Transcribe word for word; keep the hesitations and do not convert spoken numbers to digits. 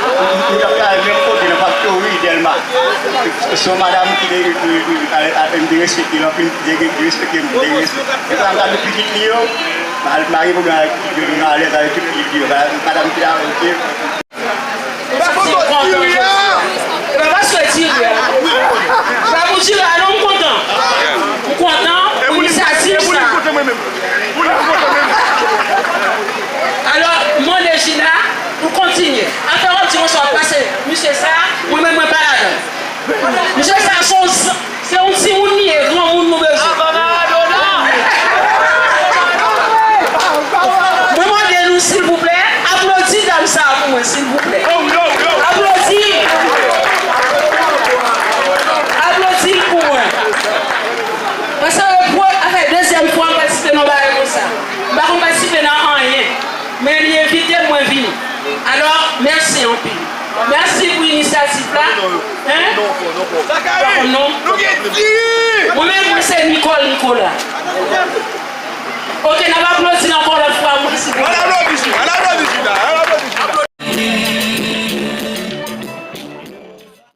M t ap travay menm kote nan faktori Dèlma. Se yon madanm ki te, m te respekte l anpil, m te respekte m, m te respekte m. Epi m gade pitit li yo, m al mare pou mwen alèz avèk tout pitit li yo. Madanm ki la, oke. Ou pa kontan jodi a? E pa paske diri a. Sa pou diri a, non, m kontan. M kontan pou inisyativ sa. Alò, m mande Gina pou kontinye. Afè w ap di konsa w ap pase misye sa, mwen menm mwen pa ladan. Misye sa se yon, se yon timoun li ye, granmoun nou bezwen. Mwen mande nou silvouplè, aplodi dam sa pou mwen silvouplè. Aplodi. Aplodi l pou mwen. Paske pou, afè dezyèm fwa m patisipe nan bagay konsa. M pa konn patisipe nan anyen. Men li envite m, mwen vini. Alò, mèsi anpil. Mèsi pou inisyativ la. Hein? Sa ka ri. Non. Nou gen diri. Mwen menm, mwen se Nicole Nicolas. Ok, n ap aplodi l ankò lòt fwa, mèsi. N ap aplodi,